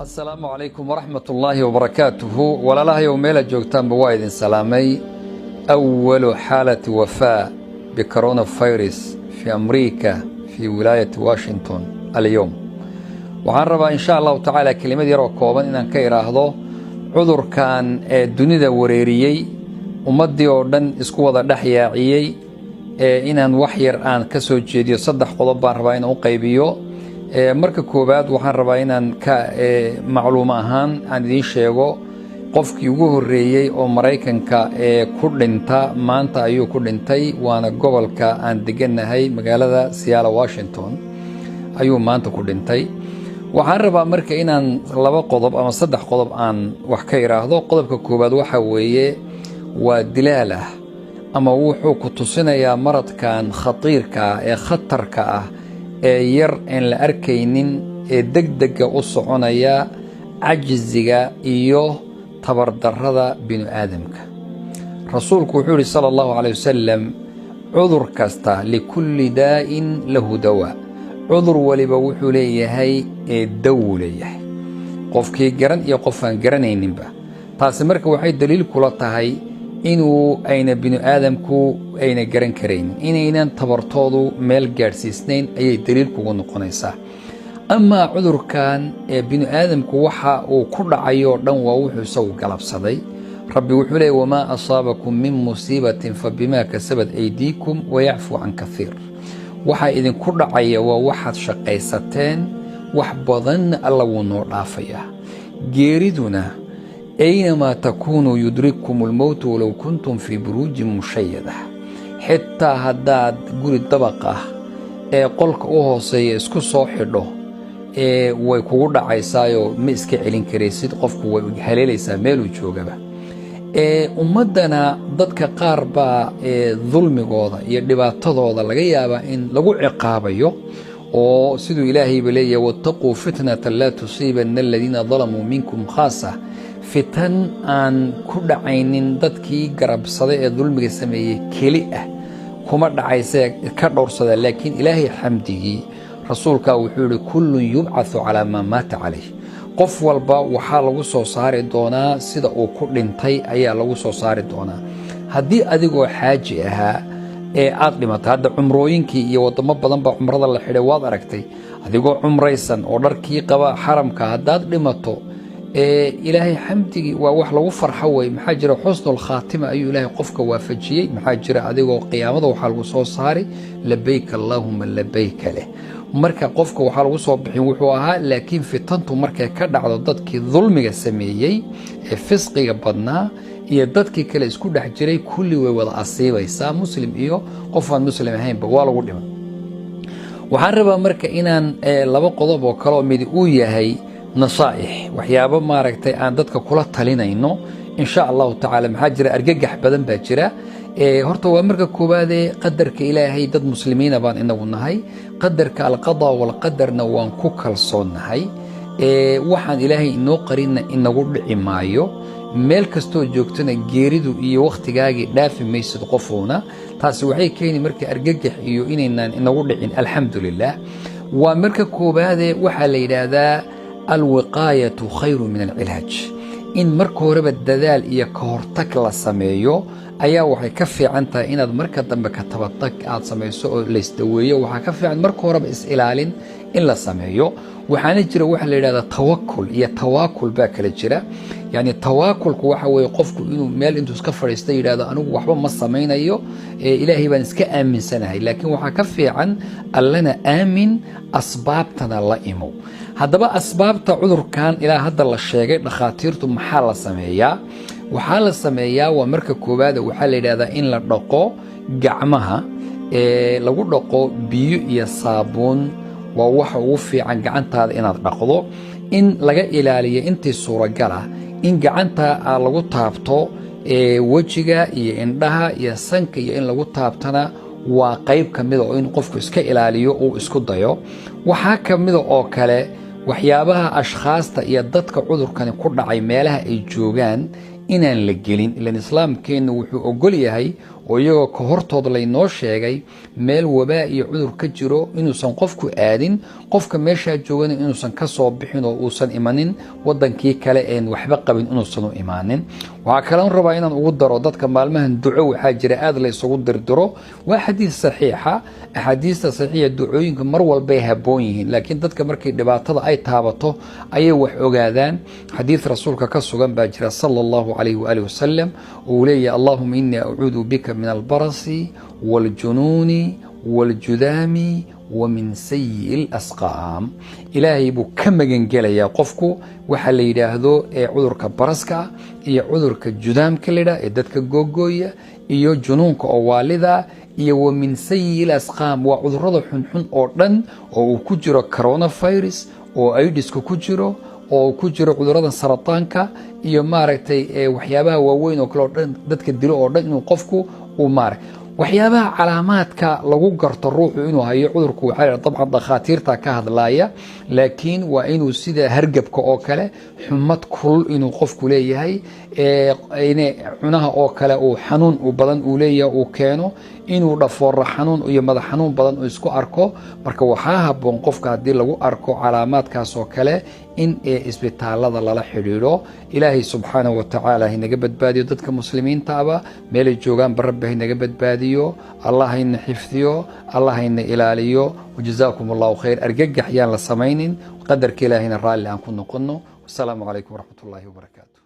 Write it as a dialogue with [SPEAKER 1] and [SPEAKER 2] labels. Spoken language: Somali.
[SPEAKER 1] Asalaamu calaykum waraxmat ullaahi wabarakaatuhu. Walaalahayow, meelaad joogtaanba waa idin salaamay. أول حالة وفاة بكورونا فيروس في أمريكا في ولاية واشنطن اليوم. Waxaan rabaa, insha Allahu tacaala, kelimad yaroo kooban inaan ka idhaahdo cudurkan ee dunida wareeriyey, ummaddii oo dhan isku wada dhex yaaciyey, ee inaan wax yar aan ka soo jeediyo. Saddex qodob baan rabaa inaan u qaybiyo. Marka koowaad, waxaan rabaa inaan ka macluum ahaan aan idiin sheego qofkii ugu horreeyey oo Maraykanka ee ku dhinta maanta ayuu ku dhintay, waana gobolka aan degannahay, magaalada Seattle, Washington ayuu maanta ku dhintay. Waxaan rabaa marka inaan laba qodob ama saddex qodob aan wax ka idhaahdo. Qodobka koowaad waxa weeye, waa dilaal ah ama wuxuu ku tusinayaa maradkan khatiirka ah ee khatarka ah ee yar aan la arkaynin ee degdega u soconaya cajziga iyo tabardarrada binu aadamka. Rasuulku wuxuu yihi, sala Allahu caleyh wasalam, cudur kasta, لكل داء له دواء, cudur waliba wuxuu leeyahay ee dawu leeyahay, qofkii garan iyo qof aan garanayninba. Taasi marka waxay daliil kula tahay inuu ayna binu aadamku ayna garan karaynin, inaynan tabartoodu meel gaadhsiisnayn ayay daliil kugu noqonaysaa. Amaa cudurkan ee binu aadamku waxa uu ku dhacayoo dhan waa wuxuu isagu galabsaday. Rabbi wuxuu leeyay: وما أصابكم من مصيبة فبما كسبت أيديكم ويعفو عن كثير. Waxaa idinku dhacaya waa waxaad shaqaysateen, wax badanna Alla wuu noo dhaafayaa. Geeriduna, أينما تكونوا يدرككم الموت ولو كنتم في بروج مشيدة. Xitaa haddaad guri dabaq ah ee qolka u hooseeya isku soo xidho, ee way kugu dhacaysaayo, ma iska celin karaysid. Qofku way haleelaysaa meeluu joogaba. Ummaddana dadka qaar baa dulmigooda iyo dhibaatadooda laga yaabaa in lagu ciqaabayo, oo siduu Ilaahayba leeyahay: واتقوا فتنة لا تصيبن الذين ظلموا منكم خاصة. Fitan aan ku dhacaynin dadkii garabsaday ee dulmiga sameeyey keli ah kuma dhacaysee, ka dhowrsada. Laakiin Ilaahay xamdigii, rasuulkaa wuxuu yihi: كل يبعث على ما مات عليه. Qof walba waxaa lagu soo saari doonaa sida uu ku dhintay ayaa lagu soo saari doonaa. Haddii adigoo xaaji ahaa ee aad dhimatay, hadda cumrooyinkii iyo wadamo badan baa cumrada la xidhay, waad aragtay, adigoo cumraysan oo dharkii qaba xaramka haddaad dhimato, Ilaahay xamdigii, waa wax lagu farxo wey. Maxaa jira? Xusnul khaatima ayuu Ilaahay qofka waafajiyey. Maxaa jira? Adigoo qiyaamada waxaa lagu soo saari لبيك اللهم لبيك leh. Marka qofka waxaa lagu soo bixin wuxuu ahaa. Laakiin fitantu markay ka dhacdo dadkii dulmiga sameeyey ee fisqiga badnaa iyo dadkii kale isku dhex jiray, kulli way wada asiibaysaa, muslim iyo qof aan muslim ahaynba waa lagu dhima. Waxaan rabaa marka inaan laba qodob oo kale oo mid uu yahay nasaa'ix, waxyaabo maaragtay aan dadka kula talinayno, insha Allahu tacaala. Maxaa jira? Argagax badan baa jira. Horta waa marka koowaadee, qadarka Ilaahay, dad muslimiina baan inagu nahay, qadarka القضاء والقدر na waan ku kalsoonnahay. Waxaan Ilaahay inoo qarinna inagu dhici maayo. Meel kastoo joogtana geeridu iyo wakhtigaagii dhaafi maysid qofuuna. Taasi waxay keeni marka argagax iyo inaynaan inagu dhicin, alxamdu lilah. Waa marka koowaadee, waxaa la yidhaahdaa: الوقاية خير من العلاج. In marka horeba dadaal iyo ka hortag la sameeyo ayaa waxay ka fiican tahay inaad marka dambe ka tabatag aad samayso oo laysdaweeyo. Waxaa ka fiican marka horeba is-ilaalin in la sameeyo. Waxaana jira waxa la yidhahdaa tawakul iyo tawaakul baa kala jira. Yani tawaakulku waxa weeye qofku inuu meel intuu iska fadhiista yidhahdo: "Anigu waxba ma samaynayo, Ilaahay baan iska aaminsanahay." Laakiin waxaa ka fiican: Allana aamin, asbaabtana la imow. Haddaba asbaabta cudurkan ilaa hadda la sheegay dhakhaatiirtu, maxaa la sameeyaa? Waxaa la sameeyaa, waa marka koowaada, waxaa la yidhahdaa in la dhaqo gacmaha, ee lagu dhaqo biyo iyo saabuun. Waa waxa ugu fiican gacantaada inaad dhaqdo. In laga ilaaliyo intii suuragal ah in gacanta lagu taabto wejiga iyo indhaha iyo sanka iyo in lagu taabtana waa qayb ka mida oo in qofku iska ilaaliyo uu isku dayo. Waxaa ka mida oo kale waxyaabaha ashkhaasta iyo dadka cudurkani ku dhacay meelaha ay joogaan inaan la gelin, ilan Islaamkeennu wuxuu ogol yahay. Oo iyagoo ka hortood laynoo sheegay meel wabaa iyo cudur ka jiro inuusan qofku aadin, qofka meeshaa joogana inuusan ka soo bixin oo uusan imanin wadankii kale een waxba qabin inuusan u imaanin. Waxaa kaloon rabaa inaan ugu daro dadka, maalmahan duco waxaa jira aada la isugu dirdiro. Waa xadiis saxiixa. Axaadiista saxiixa, ducooyinka mar walbay habboon yihiin, laakiin dadka markay dhibaatada ay taabato ayay wax ogaadaan. Xadiis rasuulka ka sugan baa jira, sala Allahu calayhi waaalih wasalam, uu leeyahay: "Allahuma inii acuudu bika min albarasi waaljunuuni waaljudaami wa min sayi lasqaam." Ilaahay buu ka magangelayaa qofku waxa la yidhaahdo ee cudurka baraska iyo cudurka judaamka la yidhahdo ee dadka googooya, iyo junuunka oo waalida, iyo wa min sayi lasqaam. Waa cudurada xunxun oo dhan, oo uu ku jiro coronavirus, oo AIDS-ka ku jiro, oo ku jiro cudurada sarataanka iyo, maaragtay, waxyaabaha waaweyn oo kale oo dhan, dadka dilo oo dhan, inuu qofku uu maara. Waxyaabaha calaamaadka lagu garto ruuxu inuu hayo cudurku waxaa la dabcan dhakhaatiirta ka hadlaaya, laakiin waa inuu sida hargabka oo kale xumad kulul inuu qofku leeyahay, cunaha oo kale uu xanuun u badan uu leeyahay, uu keeno inuu dhafooro xanuun iyo madax xanuun badan uu isku arko. Marka waxaa habboon qofka haddii lagu arko calaamaadkaas oo kale in isbitaalada lala xidhiidho. Ilaahay subxaanahu watacaala haynaga badbaadiyo. Dadka muslimiintaaba meelay joogaan Rabbi haynaga badbaadiyo. Allah hayna xifdiyo, Allah hayna ilaaliyo. Wajazaakum Allahu khayr. Argagax yaan la samaynin, qadarka Ilaahayna raalli aan ku noqono. Wasalaamu calaykum waraxmat ullaahi wabarakaatu.